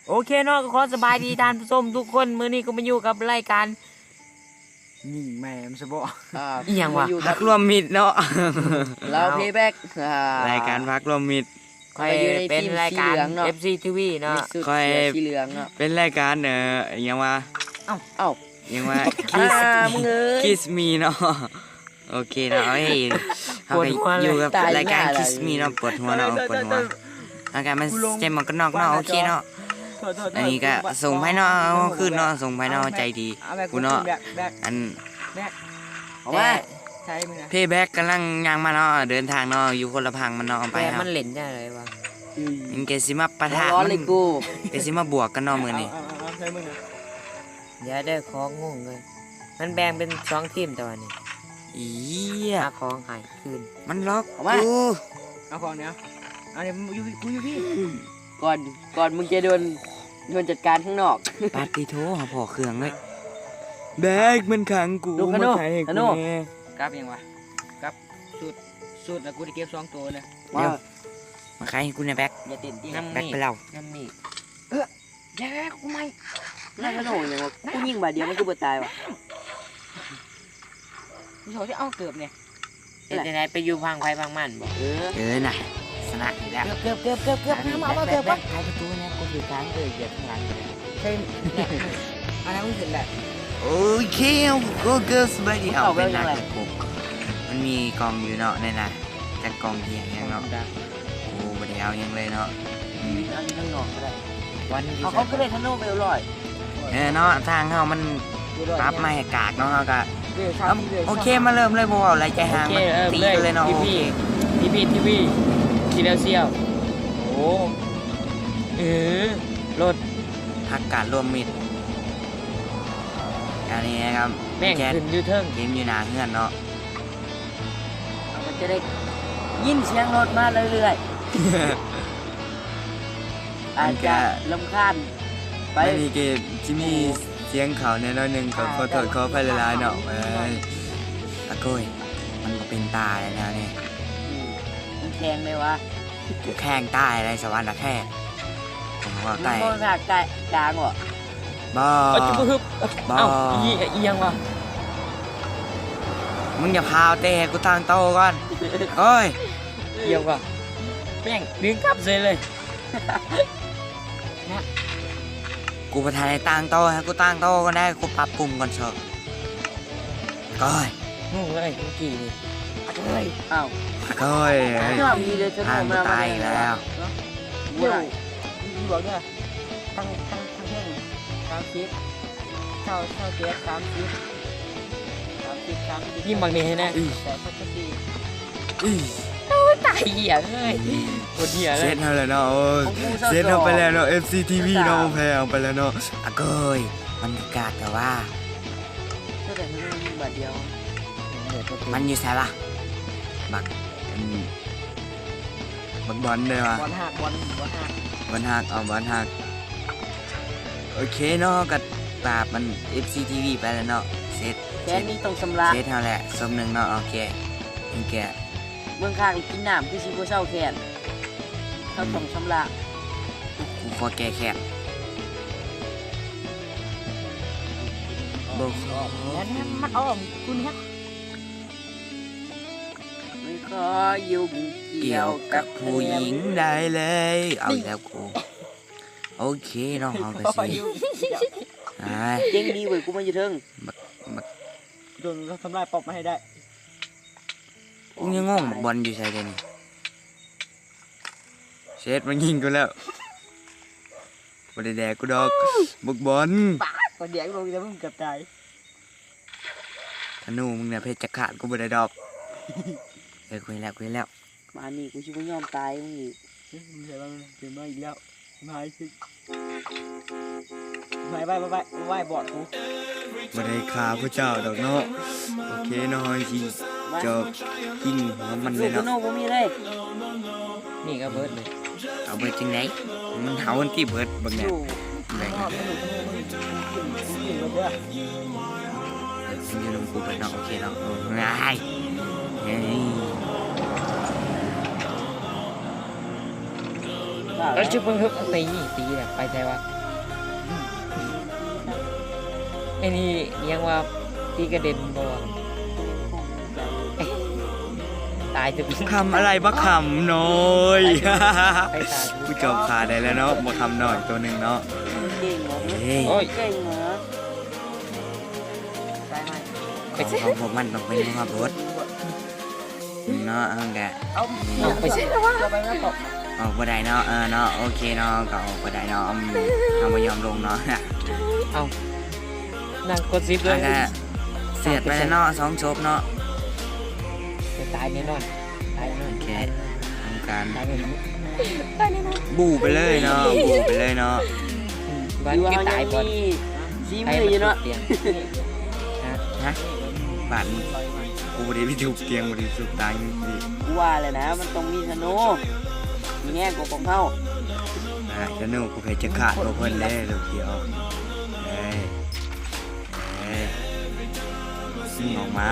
ໂອເຄເນາະ ກໍຂໍສະບາຍດີທ່ານຜູ້ຊົມທຸກຄົນ. ມື້ນີ້ກໍມາຢູ່ກັບລາຍການ ຍິງແມ່ມຊະບໍ ອ່າ ອີ່ຫຍັງວະ ມາຢູ່ກັບພັກຮ່ວມມິດເນາະ ລາວເພແບັກ ອ່າ ລາຍການພັກຮ່ວມມິດ. ຂ້ອຍເປັນລາຍການ ເອັຟຊີ ທີວີ ເນາະ ຂ້ອຍເປັນລາຍການ ເອີ ອີ່ຫຍັງວະ ເອົ້າ ອີ່ຫຍັງວະ ຄິດ ຄິດມີເນາະ. ໂອເຄເນາະ ເອີຍ ເຮົາກໍຢູ່ກັບລາຍການຄິດມີເນາະ. ປວດຫົວເນາະ ປວດຫົວ ອາກາດມັນໃສ່ໝວກກັນນັອກເນາະ. ໂອເຄເນາະ ອັນນີ້ກໍສົ່ງໃຫ້ເນາະ ເອົາຄືນເນາະ ສົ່ງໃຫ້ເນາະ ໃຈດີພຸ້ນເນາະ. ອັນ ເພແບັກກຳລັງຍ່າງມາເນາະ ເດີນທາງເນາະ ຢູ່ຄົນລະພັງມັນເນາະ ໄປ ມັນເຫຼັ້ນຈັ່ງໃດວະ ມັນກໍຊິມາປະທະ ມັນກໍຊິມາບວກກັນເນາະມື້ນີ້. ດຽວເດີ ຂໍງົງເລີຍ ມັນແບ່ງເປັນສອງທີມຕົວນີ້. ອີ ຫາຂອງໃຫ້ຄືນ ມັນລັອກ ເອົາມາ ກູ ເອົາຂອງນີ້ ເອົານີ້ ຢູ່ ກູຢູ່ພີ້ ກ່ອນ ກ່ອນມຶງຈະໂດນ ໂດນຈັດການຂ້າງນອກ. ປາດຕິໂທ ຫາພໍເຄື່ອງເລີຍ ແບັກມັນຂັງກູ ມາຂາຍໃຫ້ກູແດ່. ກັບຫຍັງວະ ກັບສູດ ສູດ ແລ້ວກູໄດ້ເກັບສອງໂຕເລີຍ. ດຽວ ມາຂາຍໃຫ້ກູແດ່ແບັກ ຢ່າເຕັ້ນຕິ ແບັກໄປເລົ່າ ນ້ຳມີ ເອີ ຢ່າ ກູໄໝ້ ນັ້ນກະໂດດຫຍັງວະ ກູຍິງບາດດຽວມັນຄືບໍ່ຕາຍວະ. ມີໂຊຊິເອົາເກີບນີ້ ເຮັດຈັ່ງໃດ ໄປຢູ່ຝັ່ງໃຜຝັ່ງມັນບໍ? ເອີ ເອີນະ ຊະນະອີກແລ້ວ ເກືອບ ເກືອບ ເກືອບ ເກືອບ ເກືອບ ມາ ມາ ເກືອບ ແບັກ ແບັກ ຂາຍປະຕູແດ່ ກູຖືກທາງ ເອີ ຢຽບຂ້າງຫຼັງ ເອີ ອັນນັ້ນມັນຂຶ້ນໄດ້. ໂອເຄ ໂອເຄ ສະບາຍດີ ເອົາ ເປັນນັກເກັບກົກ ມັນມີກ່ອງຢູ່ເນາະໃນນັ້ນ ຈັກກ່ອງອີ່ຫຍັງເນາະ. ໂອ້ ບໍ່ໄດ້ເອົາຫຍັງເລີຍເນາະ ອືມ ເອົາຢູ່ທາງນອກກໍໄດ້ ວັນຢູ່ ເອົາ ເຂົາກໍໄດ້ທະໂນເວວຮ້ອຍ. ເອີເນາະ ທາງເຮົາມັນປັບມາໃຫ້ກາກເນາະ ເຮົາກໍ ເອີ ໂອເຄ ມາເລີ່ມເລີຍ ບໍ່ເວົ້າຫຼາຍໃຈຫ້າງ ມາຕີກັນເລີຍເນາະ. ໂອເຄ ພີພີ ທີວີ ຊີແນວສ່ຽວ ໂອ້ ເອີ ລົດ ພັກກາດລວມມິດ ອັນນີ້ນະຄັບ ແມ່ງຂຶ້ນຢູ່ເທິງ ເກມຢູ່ໜ້າເຮືອນເນາະ. ເຮົາກໍຈະໄດ້ຍິນສຽງລົດມາເລື້ອຍໆ ອາດຈະລຳຄານໄປ ໃນນີ້ກໍຊິມີສຽງເຂົ້າແດ່ໜ້ອຍໜຶ່ງ ກໍຂໍໂທດຂໍອະໄພຫຼາຍໆເນາະ. ເອີຍ ອາໂກຍ ມັນບໍ່ເປັນຕາແລ້ວແນວນີ້ ອືມ ມັນແຂງເດ້ວະ ແຂງຕາຍໃນສະຫວັນນະແທ້ ເວົ້າໃຕ້ ມັນບໍ່ພາກກາງບໍ່? ບໍ່ ເອົາ ບໍ່ ເອົ້າ ອີ່ຫຍັງວະ ມຶງຢ່າພາວເຕະໃຫ້ກູຕັ້ງໂຕກ່ອນ ໂອ້ຍ ອີ່ຫຍັງວະ ແມ່ງດຶງກັບເສີຍເລີຍ ກູບໍ່ທັນໄດ້ຕັ້ງໂຕ ໃຫ້ກູຕັ້ງໂຕກ່ອນໄດ້ ກູປັບປຸ່ມກ່ອນເຊາະ ໂອ້ຍ ງົງເລີຍເມື່ອກີ້ນີ້ ໂອ້ຍ ອ້າວ ໂອ້ຍ ທາງກູຕາຍອີກແລ້ວ ເນາະ ບໍ່ໄດ້ ບອກເດີ ທັງ ທັງ ທັງເທິງ ສາມສິບ ຊາວ ຊາວເຈັດ ສາມສິບ ສາມສິບ ສາມສິບ ຍິງບັກນີ້ໃຫ້ແດ່ ແປດສິບສີ່ ອີ ໂອ້ຍ ຕາຍເຫຍເອີຍ ໂຄດເຫຍເລີຍ ເຊັດເຮົາແລ້ວເນາະ ໂອ້ ຂອງກູຊາວສອງ ເຊັດເຮົາໄປແລ້ວເນາະ ເອັຟຊີທີວີເນາະ ແພ້ເອົາໄປແລ້ວເນາະ ອາໂກຍ ມັນກາກແຕ່ວ່າ ເທົ່າໃດມັນຍິງບາດດຽວ ມັນຢູ່ໃສວະ ບັກ ອັນ ບັກບອນເດ້ວະ ບອນຫັກ ບອນ ບອນຫັກ ບອນຫັກ ເອົາ ບອນຫັກ ໂອເຄເນາະ ກໍປາບມັນ ເອັຟຊີທີວີ ໄປແລ້ວເນາະ ເຊັດ ແຄນນີ້ຕ້ອງຊຳລະ ເຊັດເຮົາແຫຼະ ສົມໜຶ່ງເນາະ ໂອເຄ ນີ້ແກ ເບິ່ງຄາກກິນນ້ຳຄືຊິບໍ່ເຊົາແຄ້ນ ເຮົາຕ້ອງຊຳລະ ກູຂໍແກ້ແຄ້ນ ບໍ່ຂໍ ແມ່ນມັນອ້ອມ ຄຸນຮັກ ບໍ່ຂໍຫຍຸ້ງກ່ຽວກັບຜູ້ຍິງໄດ້ເລີຍ ເອົາອີກແລ້ວກູ ໂອເຄເນາະ ເຮົາກໍຊິ ອ່າ ເກັ່ງດີເວີຍ ກູມາຢູ່ເທິງ ບັກ ບັກ ໂດນທຳລາຍປັອບມາໃຫ້ໄດ້ ກູຍັງງົງ ບັກບອນຢູ່ໃສດຽວນີ້ ເຊັດ ມັນຍິງກູແລ້ວ ບໍ່ໄດ້ແດກກູດອກ ບັກບອນ ປາດ ບໍ່ແດກມຶງແລ້ວ ມຶງເກືອບຕາຍ ທະນູມຶງນະເພັດຈະຂາດ ກູບໍ່ໄດ້ດອກ ເອີ ກູເຫັນແລ້ວ ກູເຫັນແລ້ວ ບາດນີ້ກູຊິບໍ່ຍອມຕາຍມຶງອີກ ເອີ ມຶງໃສ່ວ່າມັນເປັນມາອີກແລ້ວ ມາອີກ ໄວ້ ໄວ້ ໄວ້ ໄວ້ ບອດກູ ບໍ່ໄດ້ຂ້າພະເຈົ້າດອກເນາະ ໂອເຄເນາະ ເຮົາຊິຈອກຍິງຫົວມັນເລີຍເນາະ ໂນບໍ່ມີເລີຍ ນີ້ກໍເບີດເລີຍ ເອົາເບີດຈັ່ງໃດ ມັນເຮົາມັນຕິເບີດບັກແນ ໂອ້ ແບກ ມັນຢູ່ນຳກູເບີດເນາະ ໂອເຄເນາະ ໂອ້ຍ ເອີຍ ເອີຍ ຊິເບິ່ງເຮີບ ຕີ ຕີແບບໄປໃສວະ ໄອ້ນີ້ຫຍັງວ່າ ຕີກະເດັນບໍ່ ຕາຍຈຸກ ຄຳອະໄລບັກຄຳນ້ອຍ ໄປຕາຍ ຜູ້ຈອມຂ້າໄດ້ແລ້ວເນາະ ບັກຄຳນ້ອຍໂຕໜຶ່ງເນາະ ເກັ່ງເນາະ ເອີຍ ເກັ່ງເນາະ ໄປໃສ ຂອງພວກມັນຕ້ອງເປັນພວກເຮົາໂພດ ເນາະ ເຮົາກະ ເອົາ ອອກໄປໃສ ເອົາໄປມາຕອບ ອອກບໍ່ໄດ້ເນາະ ເອີເນາະ ໂອເຄເນາະ ກະອອກບໍ່ໄດ້ເນາະ ເຮົາບໍ່ຍອມລົງເນາະ ເອົາ ນັ່ງກົດສິບເລີຍ ເຮົາກະເສຍດໄປແລ້ວເນາະ ສອງສົບເນາະ ຕາຍແນ່ນອນ ຕາຍແນ່ນອນ ໂອເຄ ທຳການ ຕາຍແນ່ນອນ ຕາຍແນ່ນອນ ບູ້ໄປເລີຍເນາະ ບູ້ໄປເລີຍເນາະ ບາດນີ້ຕາຍບໍ່ ສີມືຢູ່ເນາະ ຮະ ບາດນີ້ ກູບໍ່ໄດ້ໄປທຸບຕຽງ ບໍ່ໄດ້ໄປທຸບຕາງ ກູວ່າແລ້ວນະ ມັນຕ້ອງມີທະນູ ມີແຮງກວ່າຂອງເຮົາ ອ່າ ທະນູກູໃຜຈະຂາດກວ່າເພິ່ນເດ້ ລູກດຽວ ເອີຍ ເອີຍ ມຶງອອກມາ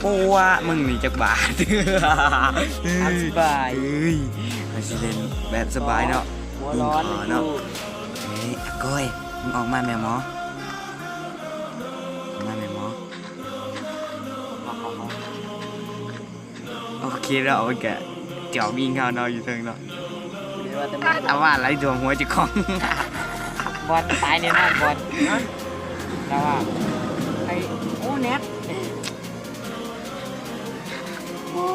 ໂອ້ວະ ມຶງນີ້ຈັກບາດ ຕາມສະບາຍ ເອີຍ ຂ້ອຍຊິເຫຼັ້ນແບບສະບາຍເນາະ ຫົວຮ້ອນເນາະ ເອີຍ ອາກ້ອຍ ມຶງອອກມາແມ່ໝໍ ອອກມາແມ່ໝໍ. ໂອເຄເນາະ ມັນກະຈອກຍິງເຮົາເນາະ ຢູ່ເທິງເນາະ ແຕ່ວ່າໄຫຼຖ້ວມຫົວເຈົ້າຂອງ ບອນຕາຍແນ່ນອນ ບອນ ແຕ່ວ່າ ໄອ້ ໂອ້ ແນັດ ໂອ້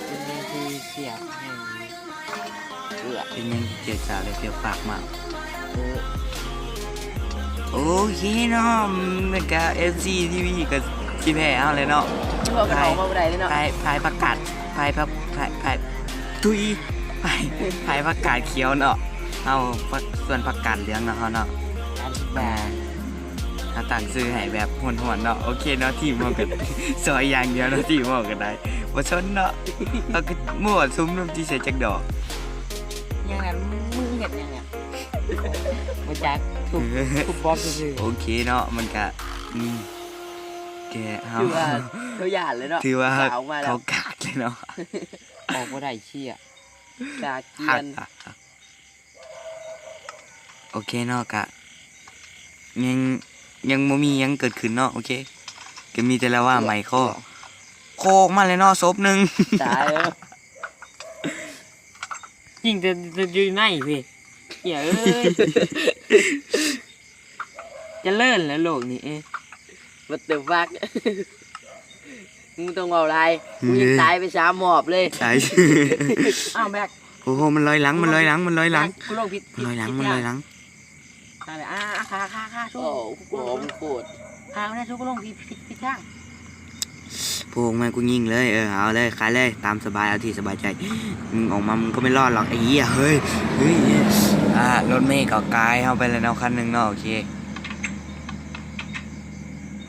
ເປັນຫຍັງຄືສຽບແຮງ ເອີ ເປັນຫຍັງເຈັບສາວແລ້ວເຈັບປາກມາກ ເອີ ໂອເຄເນາະ ແລ້ວກະ ເອັຟຊີ ທີ ວີ ກະຊິແພ້ເຮົາແຫຼະເນາະ ພາຍ ພາຍ ພາຍຜັກກາດ ພາຍຜັກ ພາຍ ທຸຍ ພາຍ ພາຍຜັກກາດຂຽວເນາະ ເຮົາ ສວນຜັກກາດເຫຼືອງເນາະ ເຮົາເນາະ ແມ່ນ ເຮົາຕັ້ງຊື່ໃຫ້ແບບມ່ວນໆເນາະ ໂອເຄເນາະ ທີມເຮົາກະຊ່ອຍຢ່າງດຽວເນາະ ທີມເຮົາກະໄດ້ ບໍ່ສົນເນາະ ເຮົາກະມົ້ວສຸມນຳທີ່ໃສ່ຈັກດອກ ຫຍັງນັ້ນ ມຶງເຮັດຫຍັງນີ້ ບໍ່ຈັກ ທຸບ ທຸບບອກຊື່ໆ ໂອເຄເນາະ ມັນກະ ອືມ ແກເຮົາ ຖືວ່າເຂົາຢ້ານເລີຍເນາະ ຖືວ່າເຂົາກາກເລີຍເນາະ ອອກບໍ່ໄດ້ເຊຍ ກາກກຽນ. ໂອເຄເນາະ ກະຍັງ ຍັງບໍ່ມີຫຍັງເກີດຂຶ້ນເນາະ ໂອເຄ ກະມີແຕ່ລາວາໄໝຄໍ ໂຄ ອອກມາແລ້ວເນາະ ສົບໜຶ່ງ ຕາຍແລ້ວ ຍິງແຕ່ ແຕ່ຢູ່ໃນພີ້ ເອີຍ ຈະເລີນແລ້ວໂລກນີ້ ເອີ What the fuck ມຶງຕ້ອງເວົ້າຫຼາຍ ກູຍັງຕາຍໄປສາມຮອບເລີຍ ຕາຍ ອ້າວ ແມັກ ໂອ້ໂຫ ມັນລອຍຫຼັງ ມັນລອຍຫຼັງ ມັນລອຍຫຼັງ ກູລົງຜິດ ມັນລອຍຫຼັງ ມັນລອຍຫຼັງ ຕາຍແລ້ວ ອ່າ ອ່າ ຂ້າ ຂ້າ ຂ້າ ໂອ້ ໂຄດ ຂ້າແນ່ ຊູ ກູລົງຜິດ ຜິດ ຜິດທາງ ໂພກມາ ກູຍິງເລີຍ ເອີ ເອົາເລີຍ ຂ້າເລີຍ ຕາມສະບາຍ ເອົາທີ່ສະບາຍໃຈ ມຶງອອກມາ ມຶງກະໄມ່ລອດຫຼອກ ໄອ້ເຫຍ ເຮີ້ຍ ເຮີ້ຍ ອ່າ ລົດເມກະກາຍເຮົາໄປແລ້ວເນາະ ຄັນໜຶ່ງເນາະ ໂອເຄ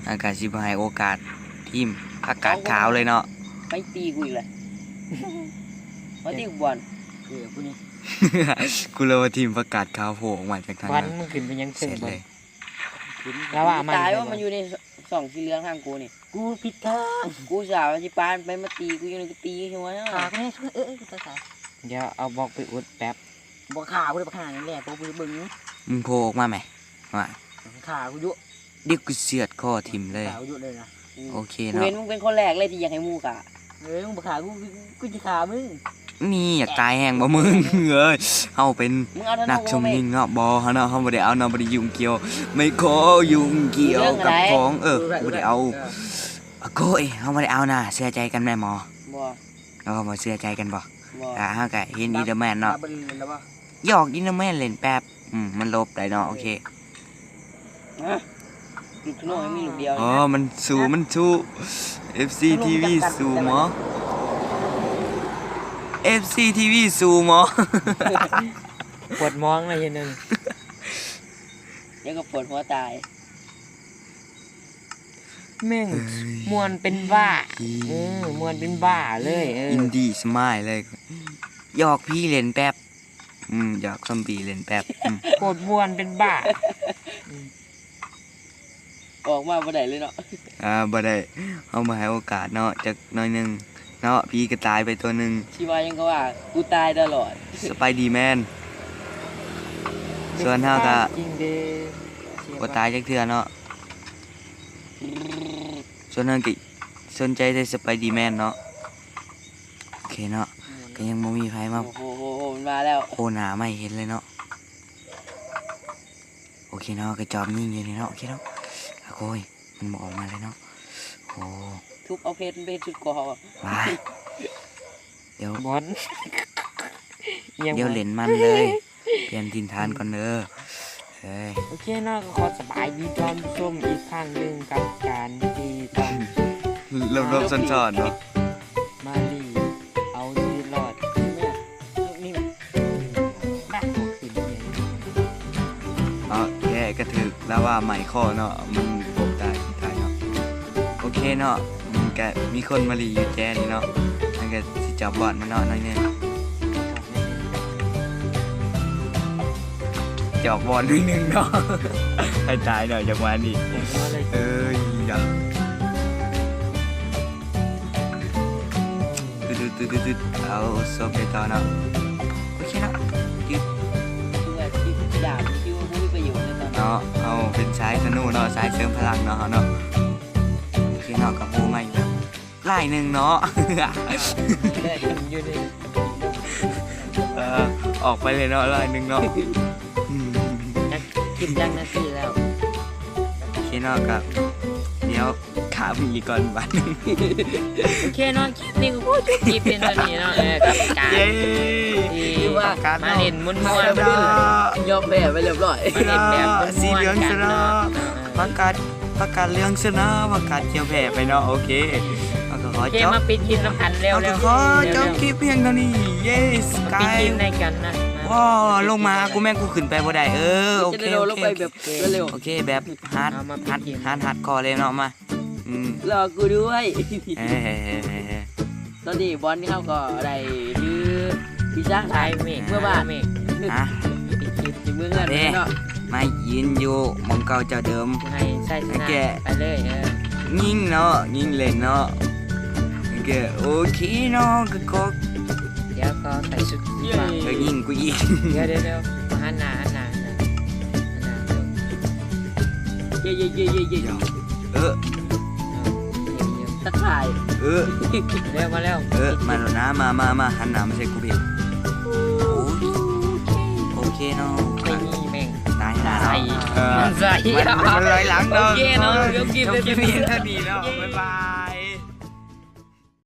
ອາກາດຊິບໍ່ໃຫ້ໂອກາດທີມຜັກກາດຂາວເລີຍເນາະ ໄປຕີກູອີກແລ້ວ ມາຕີກູບອນ ເອີ ຜູ້ນີ້ ກູເລີຍວ່າທີມຜັກກາດຂາວໂຜອອກມາຈາກທາງນັ້ນ ບອນ ມຶງຂຶ້ນໄປຫຍັງເທິງ ເສັດເລີຍ ລາວາມາ ຕາຍວ່າມັນຢູ່ໃນຊ່ອງສີເຫຼືອງທາງກູນີ້ ກູຜິດທາງ ກູອຸດສ່າວ່າຊິປານໄປ ມາຕີກູຢູ່ນີ້ ກູຕີຫົວ ຂ້າກູແນ່ ເອີຍ ຕາຍ ດຽວເອົາບລັອກໄປອຸດແປັບ ບໍ່ຂ້າກູເລີຍ ບັກຫ່ານີ້ແຫຼະ ໂປະກູເບິ່ງ ມຶງໂພອອກມາແມ ວ່າ ຂ້າກູຢູ່ ດຽວກູເຊືອດຄໍຖິ້ມເລີຍ ຂ້າກູຢູ່ເລີຍນະ ໂອເຄເນາະ ກູເຫັນມຶງເປັນຄົນແລກເລີຍທີ່ຢາກໃຫ້ໝູ່ຂ້າ ເອີ ມຶງບໍ່ຂ້າກູ ກູ ກູຊິຂ້າມຶງ ນີ້ຢາກຕາຍແຮງບໍ່ມຶງ ເອີຍ ເຮົາເປັນນັກຊົມຍິງເນາະ ບໍ່ ເຮົາເນາະ ເຮົາບໍ່ໄດ້ເອົາເນາະ ບໍ່ໄດ້ຫຍຸ້ງກ່ຽວ ໄມ່ຂໍຫຍຸ້ງກ່ຽວກັບຂອງ ເອີ ກູບໍ່ໄດ້ເອົາ ໂອ້ຍ ເຮົາບໍ່ໄດ້ເອົານະ ເຊື່ອໃຈກັນແມ່ໝໍ ບໍ່ ເຮົາບໍ່ເຊື່ອໃຈກັນບໍ່ ບໍ່ ອ່າ ເຮົາກະເຫັນ ເອີ ອີເດີແມນເນາະ ຫຍອກ ອີເດີແມນເຫຼັ້ນແປັບ ອືມ ມັນຫຼົບໄດ້ເນາະ ໂອເຄ ຮະ ລູກທະນູມີລູກດຽວ ອໍ ນີ້ນະ ມັນສູ້ ມັນສູ້ ເອັຟຊີ ທີ ວີ ສູ້ໝໍ ເອັຟຊີ ທີ ວີ ສູ້ໝໍ ປວດໝອງເລີຍເຮັດແນວນີ້ ດຽວກະປວດຫົວຕາຍ ແມ່ງ ເອີຍ ມ່ວນເປັນບ້າ ເອີ ມ່ວນເປັນບ້າເລີຍ ເອີ ອິນດີສະມາຍເລີຍ ຫຍອກຜີເຫຼັ້ນແປັບ ອືມ ຢາກຊອມບີເຫຼັ້ນແປັບ ອືມ ໂຄດມ່ວນເປັນບ້າ ອືມ ອອກມາບໍ່ໄດ້ເລີຍເນາະ ອ່າ ບໍ່ໄດ້ ເຮົາບໍ່ໃຫ້ໂອກາດເນາະ ຈັກໜ້ອຍໜຶ່ງເນາະ ຜີກະຕາຍໄປໂຕໜຶ່ງ ຊິວ່າຫຍັງກະວ່າ ກູຕາຍຕະຫຼອດ ສະໄປດີແມນ ສ່ວນເຮົາກະບໍ່ຕາຍຈັກເທື່ອເນາະ. ສ່ວນເຮົາກະສົນໃຈແຕ່ສະໄປດີແມນເນາະ. ໂອເຄເນາະ ກະຍັງບໍ່ມີໃຜມາ ໂອ້ໂຫ ໂອ້ໂຫ ມັນມາແລ້ວ ໂຜ່ໜ້າມາໃຫ້ເຫັນເລີຍເນາະ. ໂອເຄເນາະ ກະຈອມຍິງຢູ່ນີ້ເນາະ. ໂອເຄເນາະ ອາໂກຍ ມັນບໍ່ອອກມາເລີຍເນາະ. ໂອ້ ທຸບເອົາເພດ ເພດສຸດກວ່າ ບາຍ ດຽວ ບອນ ດຽວເຫຼັ້ນມັນເລີຍ. ປ່ຽນຖິ່ນຖານກ່ອນເດີ. ເອີຍ ໂອເຄເນາະ ກໍຂໍສະບາຍດີທ່ານຜູ້ຊົມອີກຄັ້ງໜຶ່ງກັບການທີ່ຕ້ອງ ລົບໆຊ້ອນໆເນາະ ມາລີເອົາຊີວິດລອດ. ເນາະ ແກະກະຖືກລາວາໄໝ້ຄໍເນາະ ມັນປົກຕາຍຕາຍເນາະ. ໂອເຄເນາະ ມັນກະມີຄົນມາລີຢູ່ແຈນີ້ເນາະ ມັນກະຊິຈັບບອດມັນເນາະ ໜ້ອຍໜຶ່ງ ຈອກບອດໜ້ອຍໜຶ່ງເນາະ ໃຫ້ຕາຍເນາະ ຈັງຫວະນີ້. ເອີຍ ດຶດໆໆໆ ເອົາສົບໄປຕໍ່ເນາະ. ໂອເຄເນາະ ດຶດ ຄືວ່າຊິດາບນີ້ຄືວ່າບໍ່ມີປະໂຫຍດເລີຍຕອນນີ້ເນາະ. ເຮົາເປັນສາຍທະນູເນາະ ສາຍເສີມພະລັງເນາະ ເຮົາເນາະ. ໂອເຄເນາະ ກະໂຜ່ມາອີກລາຍໜຶ່ງເນາະ. ເອີ ອອກໄປເລີຍເນາະ ລາຍໜຶ່ງເນາະ. ອືມ ຈັກ ຄລິບຈັກນາທີແລ້ວ? ໂອເຄເນາະ ກະດຽວ ຂ້າມອີກກ່ອນບາດໜຶ່ງ. ໂອເຄເນາະ ຄລິບນີ້ກໍ ໂອ້ ຈົບຄລິບພຽງເທົ່ານີ້ເນາະ. ເອີ ກັບການ ເຢ້ ທີ່ ທີ່ວ່າ ມາຫຼິ້ນມ່ວນໆ ເນາະ ຍອມແພ້ໄປຮຽບຮ້ອຍ ມາຫຼິ້ນແບບມ່ວນໆກັນເນາະ. ຜັກກາດ ຜັກກາດເຫຼືອງຊະນະ ຜັກກາດຂຽວແພ້ໄປເນາະ. ໂອເຄ ເຮົາກໍຂໍ ໂອເຄ ຈົບ ມາປິດຄລິບນຳກັນແລ້ວ ເຮົາກໍຂໍ ແລ້ວ ຈົບຄລິບພຽງເທົ່ານີ້. ເຢ້ ສະກາຍ ປິດຄລິບໃນກັນນະ ວ້າ ລົງມາຫາກູແມ່ງ ກູຂຶ້ນໄປບໍ່ໄດ້. ເອີ ໂອເຄ ໂອເຄ ໂອເຄ ແບບຮາດ ເອົາມາປິດຄລິບ ຮາດ ຮາດຄອເລີຍເນາະ. ມາ ອືມ ລໍກູດ້ວຍ. ເອີ ຕອນນີ້ບອນເຮົາກໍໄດ້ ຫຼື ວິຊາ ສາຍເມກ ເມື່ອວານ ຮະ ປິດຄລິບ ຊິເມືອເຮືອນແລ້ວເນາະ. ມາຢືນຢູ່ໝ່ອງເກົ່າເຈົ້າເດີມ ໃຫ້ໄຊຊະນະ ໂອເຄ ໄປເລີຍ. ເອີ ຍິງເນາະ ຍິງເຫຼັ້ນເນາະ. ໂອເຄ ໂອເຄເນາະ ກໍ ກໍ ດຽວກໍໃສ່ຊຸດ ເອີ ຍິງກູອີກ. ດຽວໆໆ ມາຫັນໜ້າ ຫັນໜ້າ ຫັນໜ້າ ເອີ ທັກທາຍ ເອີ ມາແລ້ວ ມາແລ້ວ ເອີ ມາແລ້ວນະ ມາ ມາ ມາ ຫັນໜ້າມາໃສ່ກູເບ. ໂອເຄ ໂອເຄເນາະ ໄປນີ້ແມ່ງ ຕາຍແລ້ວ ຕາຍ ເອີ ມັນໃສ່ ມັນ ມັນລອຍຫຼັງເນາະ. ໂອເຄເນາະ ຈົບຄລິບ ຈົບຄລິບພຽງເທົ່ານີ້ເນາະ ບາຍບາຍ.